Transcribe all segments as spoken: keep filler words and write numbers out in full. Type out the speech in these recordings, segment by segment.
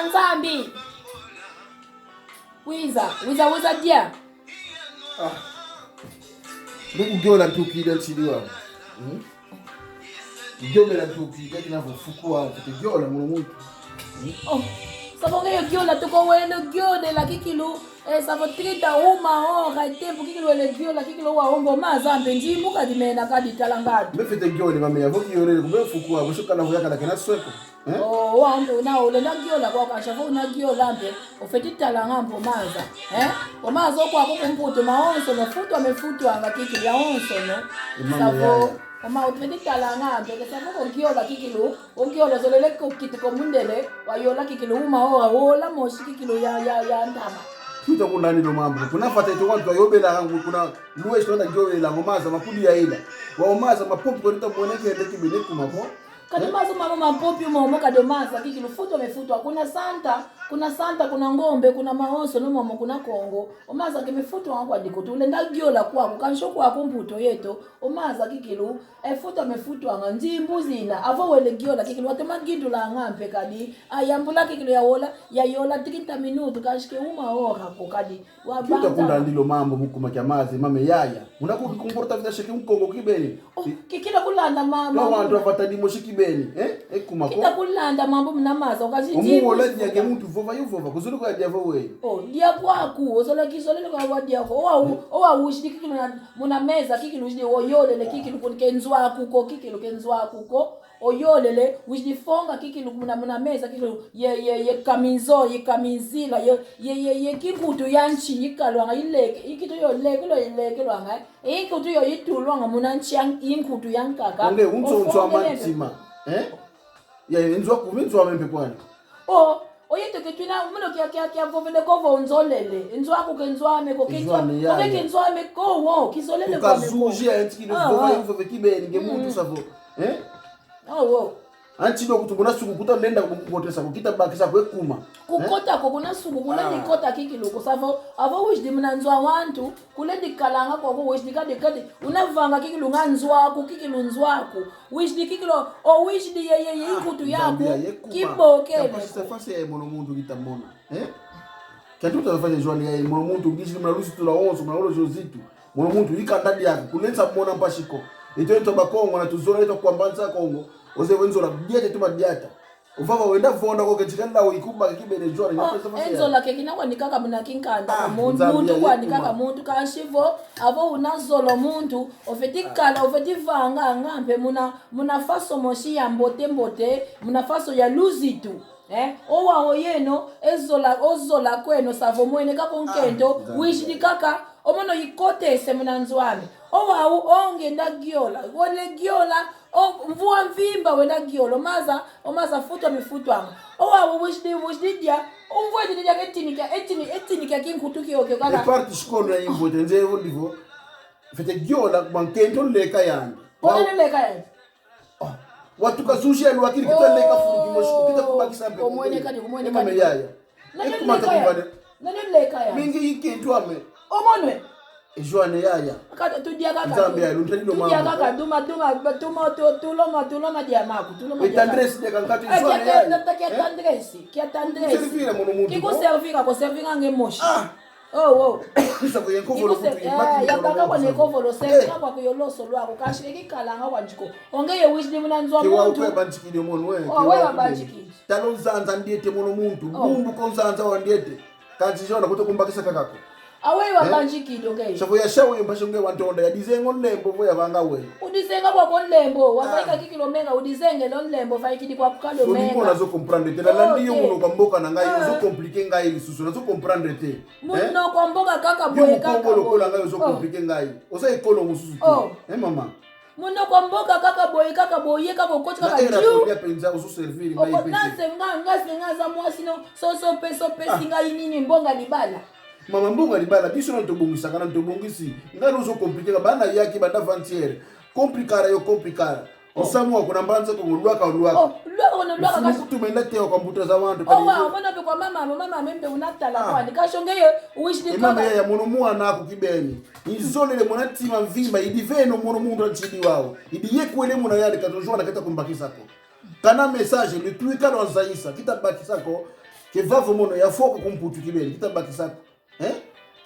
Nzambi. Wiza, wiza, wiza dia. Ah. Nduku gyola ntukidi ntidi wa. Hmm? Gyomela ntukidi, kina vo fuku wa, fete gyola mono muntu. Hmm? Oh. Savo nge yo gyola tuko wele gyola la kikilu. Eh, savo trinta uma hora, tempo kikilu wele gyola, kikilu wa ombo maza mpe nzimbu kadi mena kadi talangadu. Mbe fete gyole mame ya, vo kiyole, kumbe fuku wa, vo shuka na vo yakala kena sweko. Eh? Oh, wa mpe una ole na gyola kwa kasha vo una gyola mpe, ofeti talanga mpo maza. Eh? O maza okwa kuku mputu mawonso no futwa mefutwanga kikilu yawonso no. Imame savo, yaya. Oma ofeti talanga mpe, ke savo ko gyola kikilu, o gyola zolele ko kiti ko mundele, wayola kikilu uma o, wola mosi kikilu ya, ya, ya ntama. Tuta kunani lo mambu. Kuna fata itu wantu wayobela hangu, kuna luwe sitona gyobela, ngo maza makudi ya ila. Wa o maza mapompi kwa nita mwene kende kibene kuma ko. Kadi maza mama mapompi momo kadi o maza kikilu futwa mefutwa. Kuna Santa, kuna Santa, kuna Ngombe, kuna mawonso, no momo, kuna Kongo. O maza ke mefutwa kwa dikutu. Ulenda gyola kwaku, kansi kwaku mputu yeto. O maza kikilu, e futwa mefutwanga, nzimbu zina. Avo wele gyola kikilu, watoma gindulanga mpe kadi. Ayambula kikilu yawola, yayola trinta minutu, kansi ke uma hora ko kadi. Tuta kundandilo mambu mukuma kia maza, mame yaya. Muna ku-, kumporta vida sheki Nkongo kibeni. Oh, ki-, kita kulanda mambu. Kwa wantu wafata dimo sheki beni, eh? E kuma ko. Kita kulanda mambu muna maza, okazi. Omu wola dia ke muntu vova yo vova, kuzulu kwa dia vova. Oh, dia kwaku, ozola kizolele kwa wa dia ko. Owa u-, owa ushidi kikilu muna, muna meza, kikilu ushidi, oyolele kikilu kun-, ke nzo aku ko, kikilu ke nzo aku ko. Oyolele, wizidi fonga kikilu muna, muna meza, kikilu ye, ye, ye kamizo, ye kamizila, ye, ye, ye, ye kinkutu ya nsi, yikalwanga, yileke, inkutu yo leke, lo yilekelwanga, eh? Inkutu yo yitulwanga muna nsi ya, inkutu ya nkaka. Onge, unzo, unzo wa mantima, eh? Ya, nzo aku, nzo wa mempe kwani. Oh, oyeto ke twina, umeno kia, kia, kia vovele ko vo nzolele, nzo aku ke nzo ame ko, ke nzo, oke ke nzo ame ko, wo, kizolele kwa me ko. Tukazuzi ya enti kino vova yo vove kibeni, nge muntu savo, eh? Oh, wo. Anti do kutu kuna suku kuta lenda kukotesa ko kita bakisa ko e kuma. Kukota ko kuna suku kuna ni kota kikilu ko savo. Avo wizidi muna nzo a wantu, kulendi kalanga kwa ko wizidi kadi kadi. Unavanga kikilu nga nzo aku, kikilu nzo aku. Wizidi kikilu, o wizidi ye, ye, ye, inkutu yaku. Kibokele. Kapasi safasi ya mono muntu kita mona. Eh? Kia tuta fanya Joane ya mono muntu ngizidi muna luzitu lwawonso, muna olo jozitu. Mono muntu ikanda diaka, kulensa mona mpasi ko. Eto, eto Bakongo na tuzola, eto kwamba nsa Kongo. Oze wenzola, diata tuma diata. Uvava wenda vonda ko ketika nda o ikuba kibene Joane, na pesa fanya. Enzola ke kina kwani kaka muna kinkanda, muntu kwani kaka muntu kansi vo, avo una zolo muntu, ofeti kala, ofeti vanga, ngampe muna, muna faso mosi ya mbote mbote, muna faso ya luzitu. Eh, owa oyeno, ezola, ozola kweno, savo mwene kako nkento, wizidi kaka, omono ikotese muna nzo ame. Owa u, onge nda giola, wole giola, o, mvua mvimba wenda giola, omaza, omaza futwa mifutwanga. Owa u, wizidi, wizidi dia, omvua wizidi dia ketini kia, etini, etini kia kinkutu kiokio kaka. E parte sikono ya imvua, tenze evo ndivo. Fete giola, kwa nkento leka yandi. Kwa nkento leka yandi. Oh. Watuka zuzi ya lwakili, kita leka fulu kimosi, kita kubakisa mpe. Kumwene kadi, kumwene kadi. Mama yaya. Nani leka ya? Nani leka ya? Mingi ikintu ame. Omonwe. E Joane yaya. Kaka tudia kaka. Nzambi ya, luntani no mama. Tudia kaka, duma, duma, tuma, tu-, tuloma, tuloma dia maku, tuloma dia maku. E tendresse de kankati Joane yaya. Kia tendresse, kia tendresse. Servir mono muntu. Kiko servir, ko servir nge mosi. Ah. Oh, oh. Kisa ko yenkovolo kutu, eh, ya kaka kwa nekovolo, se, eh, kaka kwa kuyoloso lwako, kashi eki kalanga kwa njiko. Onge ye wizidi muna nzo a muntu. Ke wa ukwe banjikidi mono, eh, oh, ke wa banjikidi. Talo nzanza ndiete mono muntu, oh, bumbu ko nzanza wa ndiete. Kansi zona kuto kumbakisa kakako. Awe wa banjikidi, onge. Savo ya shawe mpasi onge wa ntonda, ya dizengo nlembo, vo ya vanga we. Udizenga kwako nlembo, wa vaika kikilu menga, udizengele o nlembo, vaikidi kwa kukalo menga. Soni mona zo comprendre te, na landi yo mono kwa mboka na ngai, zo compliquer ngai lisusu, na zo comprendre te. Mono kwa mboka kaka boye, kaka boye. Kola ngai ozo compliquer ngai. Oza ekolo mosusu te. Oh. Eh, mama. Mono kwa mboka kaka boye, kaka boye, kaka okoti kaka diu. Na era kolia penza ozo servir ngai pete. Okoti na se nga, nga se nga za mwasi no, so, so pe, so pe, si ngai nini mbonga libala. Mama, mbonga libala, biso na tobongisaka, na tobongisi. Ngai ozo compliquer, bana yaki, bana avant-hier. Complicara yo, complicara. Osamu wa kuna Mbanza Kongo, lwaka, lwaka. Oh, lwaka, ono lwaka. Mfunu kasi kutumenda tewa kwa mbuta za wantu, oh, kadi wa, omona mpe kwa mama, mama, mama, mpe unatala kwani. Kashonge ye, wizidi kaka. Mama ya, ya mono mwana aku kibeni. Izolele mwana ntima mvimba, idi veno mono muntu a ntsidi wau. Idi yekwele mwana yandi katojwana keta kumbakisa ko. Kana message, lutwika lwanzayisa, kita bakisa ko. Ke vava mono ya foka ku Mputu kibeni, kita bakisa ko. Eh?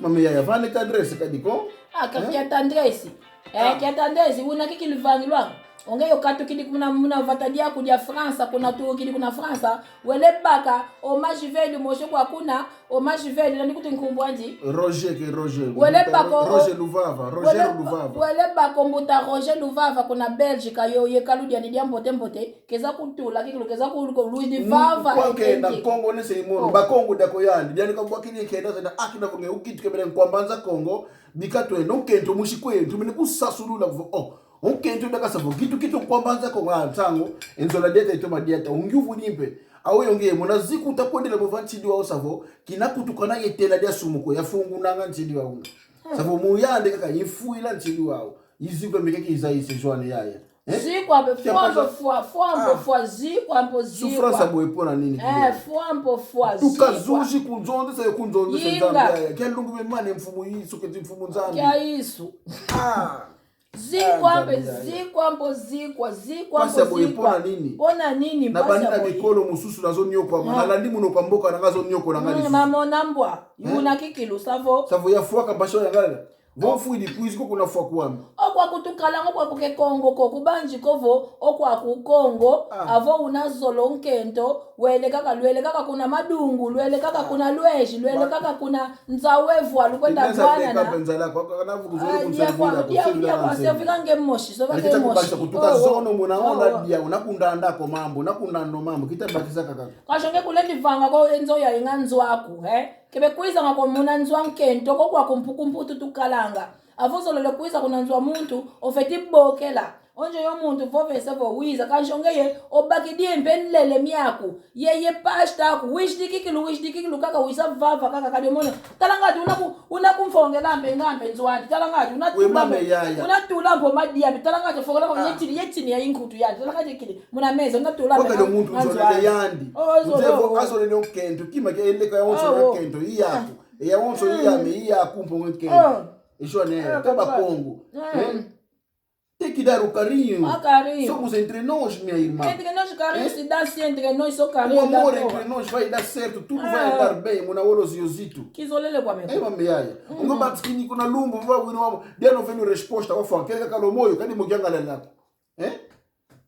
Mame yaya, vana tendresse kadi ko. Ah, ka kia tendresse. Eh, kia tendresse, una kiki livangilwa. Onge yo katukidi kuna, muna vata diaku dia França, kuna tukidi kuna França. Wele baka, o mais velho, mosi kwa kuna, o mais velho, nani kuti nkumbu andi? Roger, ke Roger. Wele baka, o, Roger Luvava, Roger Luvava. Wele baka mbuta Roger Luvava, kuna Bélgica, yo, ye kalu diandi dia mbote mbote. Keza kutula kikilu, keza ku, ku, luidi vava. Kwa kenda Kongo ne se imono. Oh. Bakongo dako yandi. Diani kabwakini kenda zena akina vunge ukitu kebele nkwambanza Kongo. Bika twenda nkento musi kwe. Tumene kusasulula vo. Oh. Nkento daka savo. Gitu kitu nkwambanza Kongo. Ah, nsangu. Enzola dieta itoma dieta. Ungi uvu nimpe. Awe yonge mona ziku takwendela mova ntidi wau savo. Kina kutukana ye tela dia sumu ko. Ya fungu nanga ntidi wau. Hmm. Savo muyande kaka yifuila ntidi wau. Yiziku mike kiza ise Joane yaya. Eh? Zikwa mpe fwa mpe fwa, fwa mpe fwa, zikwa mpe zikwa. Souffrance boye pona nini? Eh, fwa mpe fwa, zikwa. Tukazuzi kunzonzesa yo kunzonzesa Nzambi yaya. Kia lungu me mane mfumu Yesu, keti mfumu Nzambi. Kia Yesu. Ah. Zikwa mpe zikwa mpe zikwa, zikwa mpe zikwa. Pasi boye pona nini? Pona nini? Na bani na mikolo mususu na zo nyoko ama. Na landi muno kwa mboka na nga zo nyoko na nga lisusu. Mama na mbwa. Yuna kikilu savo. Savo ya fwaka basho ya ngala. Vo mfwidi kwizi ko kuna fwa kwame. Okwa kutukalanga okwa kuke Kongo ko kubanji ko vo okwa ku Kongo, avo una zolo nkento, wele kaka, lwele kaka kuna Madungu, lwele kaka kuna Lweji, lwele kaka kuna Nzawevu, alukwenda bwana na. Dia kwa, dia kwa, sovika nge mosi, sovika nge mosi. Kutuka zono muna onda dia, una kundanda ko mambu, una kundando mambu, kita bakisa kaka. Kashonge kulendi vanga ko enzo ya inga nzo aku, eh? Kebe kwizanga ko muna nzo a nkento ko kwa ku Mpu-, ku Mputu tukalanga. Avo zolele kwiza kuna nzo a muntu, ofeti bokela. Onjo yo muntu vovese vo wiza, kansi onge ye, obakidi mpe nlele miaku. Ye, ye pasta aku, wizidi kikilu, wizidi kikilu, kaka wiza vava, kaka kadi omone. Tala ngati una ku-, una kumfongela mpe nga mpe nzo andi. Tala ngati una tula mpe, una tula mpe madia mpe. Tala ngati fongela kwa yetini, yetini ya inkutu yandi. Tala ngati kili. Muna meza, una tula mpe. Kwa kadi muntu nzo andi. Oh, nzo andi. Azole no nkento, kima ke eleka ya onso ya nkento, iyaku. Eya onso iyame, iyaku mpo nkento. Isho ne, kaba Kongo. Eh? Tem que dar o carinho. Ah, carinho. Somos entre nós, minha irmã. Entre nós, carinho se dá, se entre nós, só carinho dá. O amor entre nós vai dar certo, tudo vai andar bem, muna wolo ziozito. Kizolele kwa meko. Eh, mame yaya. Ungo batsikini kuna lumbu, va wino wamo. Dia no venu resposta, wa fwa, kele kakalo moyo, kadi mo kiangalela. Eh?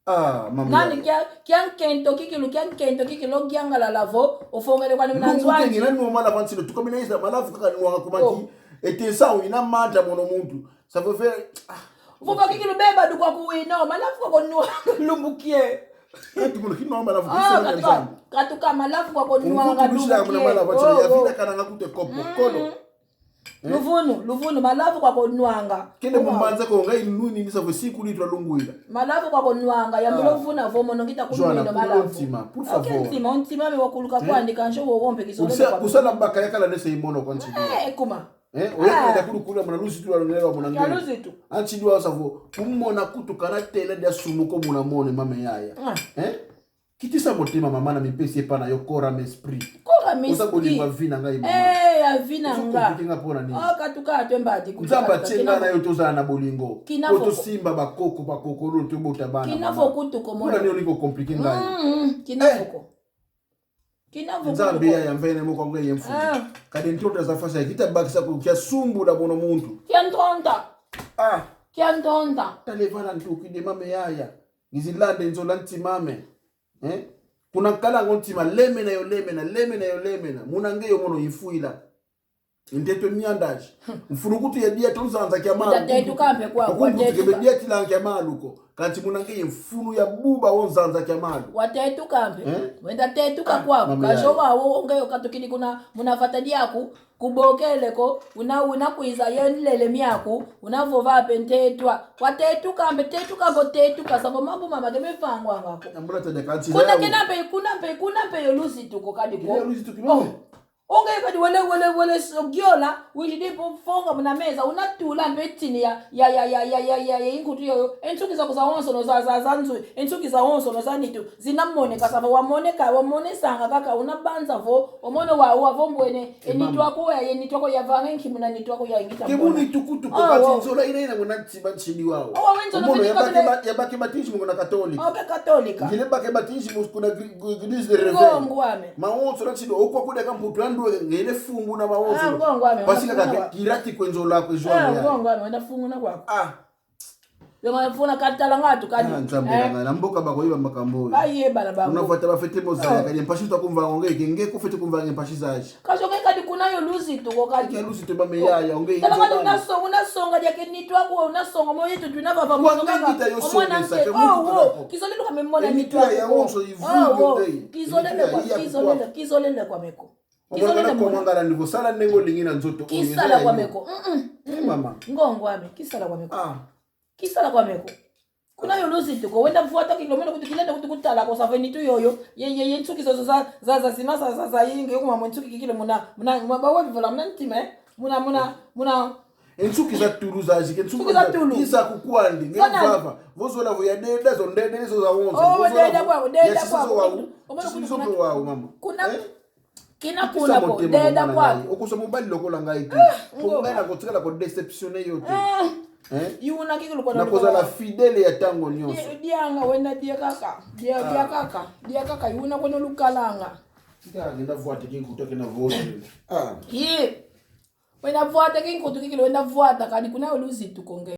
Ah, mama. Nani kia, kia nkento kikilu, kia nkento kikilu, kiangalala vo, ofongele kwani muna nzo andi. Nani wa malavu antsino, tuka mina isa malavu kaka nwanga kumaki. Oh. Ete nsau ina manta mono muntu. Ça veut faire, ah. Vo kikilu beba du kwa kuwino, malavu kwa konwa lumbu kie. Kati mono kino malavu kwa kisa katuka, katuka malavu kwa konwanga lumbu kie. Mfutu mishila kuna malavu antsino, ya vina kananga kute kopo, kolo. Eh? Luvunu, luvunu, malavu kwa konwanga. Kende mumbanza ko ngai nuni nisa vo siku litwa lungwila. Malavu kwa konwanga, ya mbulo vuna vo mono ngita kunwina malavu. Joana, kula o ntima, por favor. Okay, ntima, o ntima me wakuluka kwandi kansi wo wompe kizolele kwa. Kusala baka yakala nese imono kwa ntidi. Eh, kuma. Eh, oya kala kulukula muna luzitu lwa lunelo muna ngelo. Kia luzitu. A ntidi wau savo, kumona kutukana tela dia sumu ko muna mone mame yaya. Ah. Eh? Kitisa motema mama na mipesi epa na yo corps, âme, esprit. Corps, âme, esprit. Oza bolingo ya vie na ngai mama. Eh, ya vie na nga. Ozo compliquer nga pona nini? Oh, katuka, atwe mbadi, kutuka. Nzambe atie nga na yo tozala na bolingo. Kina foko. Po tosimba bakoko, bakoko, lo tobota bana. Kina foko tuko mona. Pona nini olingi ko compliquer ngai? Mm, mm, kina foko. Kina foko tuko. Nzambe yaya mvene moko ngeye mfumu. Ah. Kadi ntonda za fasa, kita bakisa ku kia sumbula mono muntu. Kia ntonda. Ah. Kia ntonda. Tala vana ntukidi mame yaya. Ngizilande nzola ntima ame. Eh? Kuna nkalango ntima, lemena yo, lemena, lemena yo, lemena. Muna nge yo mono ifwila. Ntetwe miandaji. Mfunu kutu ya dia to nzanza kia malu. Tatetuka mpe kwa, kwa tetuka. Okumbutu kebe dia tilanga kia malu ko. Kanti muna nge ye mfunu ya buba o nzanza kia malu. Watetuka mpe. Eh? Wenda tetuka kwa. Mama yaya. Kajo wa wo nge yo katukidi kuna muna vata diaku. Kubokele ko, una, una kwiza ye nlele miaku, una vova mpe ntetwa. Watetuka mpe, tetuka mpe, tetuka, savo mambu mama ke mevangwanga ko. Ambula tadeka ntsi. Kuna kena mpe, kuna mpe, kuna mpe yo luzitu ko kadi ko. Yo luzitu kimo. Oh. Onge kadi wele, wele, wele so giola, wizidi po fonga muna meza, unatula mpe tini ya, ya, ya, inkutu yoyo, e nsuki zaku zawonsono za, za, za nzui, e nsuki zawonsono za nitu, zina moneka sa vo, wamoneka, wamonesanga kaka, unabanza vo, omono wa, wavo mbwene, e nitu aku ya, e nitu aku yavanga nki muna nitu aku ya ingita. Ke muna nitu kutu ko, kati nzola ina ina muna ntima nsidi wau. Omono yabake ba-, yabake batismo kuna Katolika. Oke Katolika. Ngile bake batismo kuna gri-, gri-, Église de Réveil. Ngongo ame. Mawonso na nsido, okwa kudia kamputu andu ngene fungu na mawonso. Ah, ngongo ame, pasi kaka kirati kwe nzola kwe zwa. Ah, ngongo ame, wenda fungu na kwako. Ah. Yonga funa katala ngatu kadi. Ah, Nzambe na ngai, na mboka bako yiba makambo oyo. Aye, bana bangu. Unavwata bafete mozaya, kadi mpasi utakumva onge, ke nge kufete kumva nge mpasi zazi. Kaso ke kadi kuna yo luzitu ko kadi. Ke luzitu ba me yaya, onge. Tala kadi unaso-, unasonga dia ke nitu aku, unasonga mo yetu tuna baba mo ngita yo songa sa ke mutu. Oh, kizolele kwa me mona nitu aku. Yawonso ivungu. Oh, kizolele kwa, kizolele, kizolele kwa meko. Omwana na komangala ni vo sala ndenge olingi na nzoto oyo. Kisala kwa meko. Mm-mm. Eh, mama. Ngongo ame, kisala kwa meko. Ah. Kisala kwa meko. Kuna yo luzitu ko, wenda vwata kilo, mwana kutu kilenda kutu kutala ko sa vo e nitu yoyo. Ye, ye, ye nsuki zozo za, za, za zima za, za, za yingi, kuma mwa nsuki kikile muna, muna, mwa bawe bivola, muna ntima, eh? Muna, muna, muna. E nsuki za tulu zazi ke, nsuki za tulu. Iza kukwandi, nge vava. Vozola vo ya deda zo ndede zo zawonso. Oh, deda kwa, deda kwa. Sisi zo wau, mama. Kuna, eh? Kina kuna ko, deda kwa. Okusa mobali lokola ngai te. Ngai nakotikala ko déceptionner yo te. Eh? Yuna kikulu kwa. Nakozala fidèle ya tango nyonso. Dianga wenda dia kaka. Dia, dia kaka. Dia kaka, yuna kono lukalanga. Tika ngenda vwata kinkutu kena vwata. Ah. Ye. Wenda vwata kinkutu kikile, wenda vwata kadi kuna yo luzitu ko nge.